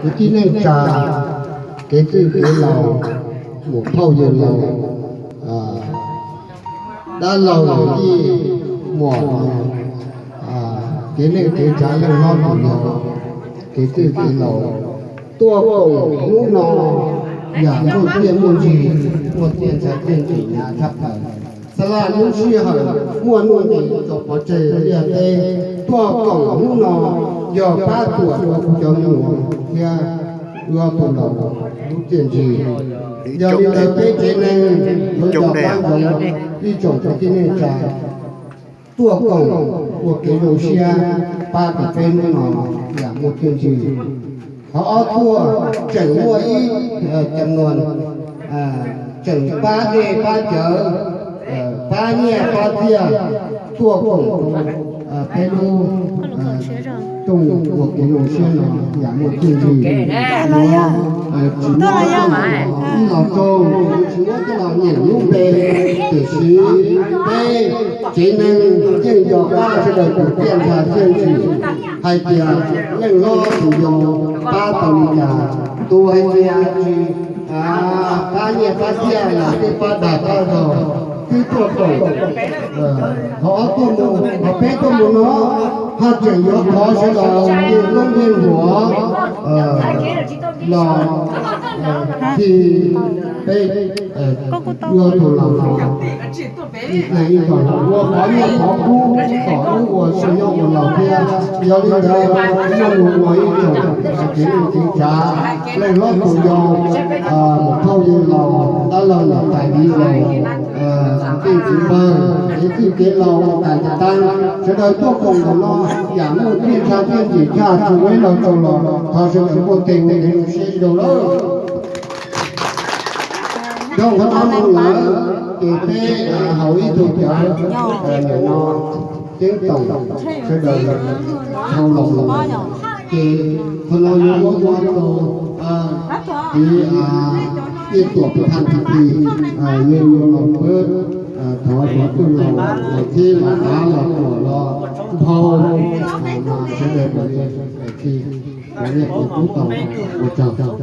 Kwv tij neej tsa, kev txwj kev laus, muam phauj yawg laus, dab laug yawm yij, muam, kev neej kev tsav, leej hlob tus yau, kev txwj kev laus, tuaj koom hnub no yam muaj txiaj muaj ntsig, muaj txiaj ntsha txiaj ntsig hnyav tshaj plaws. Xa laj lub sij hawm muaj nuj nqis tso pov tseg liaj teb, tuaj koom hnub no yog pab tuam rau kuv cov me nyuam thiab wb ob tug laus lub txiaj ntsig. Yog li ntawd peb tsev neeg yuav nco qab ntsoov ib tsoom kwv tij neej tsa tuaj koom ua kev zoo siab pab kom peb hnub no yam muaj txiaj ntsig. Qhov ob tuaj tseem muaj ib cam nuas, tseem pab dej pab cawv, pab nyiaj pab txiaj tuaj koom peb lub rooj ua kev zoo siab no yam muaj txiaj ntsig. Tsis muab coj los nyeem lub npe, tiam sis peb tsev neeg yeej nco qab sawv daws tus txiaj ntsha txiaj ntsig hais tias leej hlob tus yau pab tau li cas, tus hais tias tsis pab nyiaj pab txiaj los twb pab dag pab zog twb tuaj koom. Qhov ob tuaj mus, qhov peb tuaj mus no haj tseem yuav thov sawv daws yeej hlub yeej huam los khi peb yuav tus laus no ib leeg ib tog ua qhov nyiaj qhov kub kom wb ua tsis nyob ua laus thiab. Yog li ntawd, nyob mus ua ib tsoom kev neej kev tsav, leej hlob tus yau, muam phauj yawg laus, dab laug niam tais viv laus, txiv npawg, kev txwj kev laus, tais tais tab, sawv daws tuaj koom ntawm no yam muaj txiaj ntsha txiaj ntsig tshaj tsis ua ib lo tsaug los thov sawv daws muaj tes ua kev zoo siab zoo lawm. Dhau qhov no mus lawm ces peb haus ib tug cawv, nim no ceeb toom sawv daws dhau los lawm ces qhov no yuav muab rau txiv Nyiaj Tuam pab thaj tag kis, yog yuav los pab thov cov tij laug los thib los av los tuam los nphau, mas sawv daws puav leej, puav leej kub tau ua tsaug.